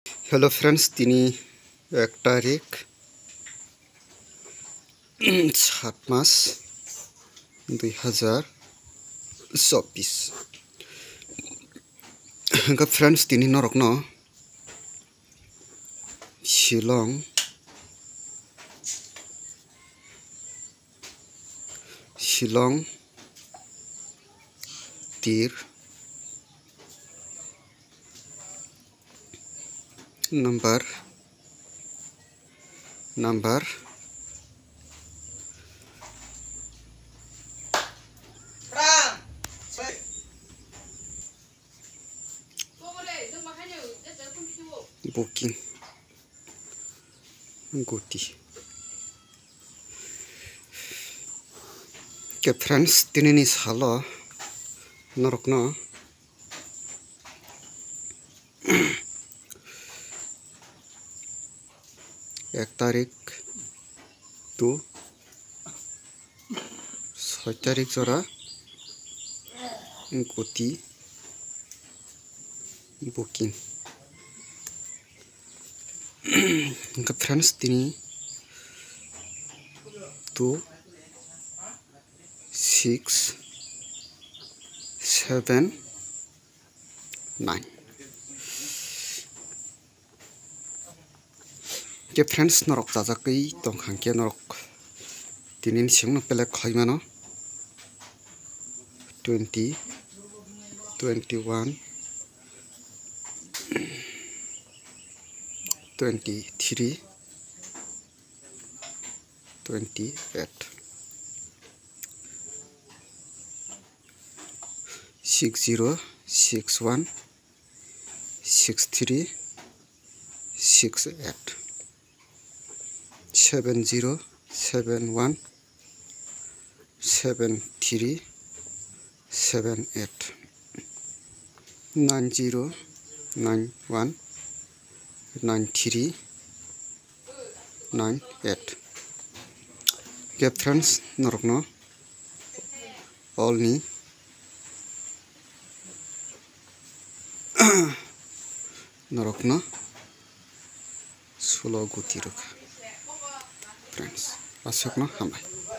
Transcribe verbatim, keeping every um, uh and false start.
Hello friends, tini ek tarik, sat mas, dui hazar chobbish. Hingke friends, tini norokno Shillong, Shillong, Tir, number, number, booking. Guti. Ke friends, tinini salo norokno ek tarik to soi tarik jora guti booking. Hingke friends, tini two, six, seven, nine. Hingke friends, norok chajagwi tongkha hingke norok tini ni sengno pelek khlai mano. Twenty, twenty-one, twenty-three, twenty-eight, six zero, six one, six three, six eight, seven zero, seven one, seven three, seven eight, nine zero, nine one, nine three, nine eight. Hingke friends, norokno all ni norokno sulo guti rwkha. Friends, aswkno hambai.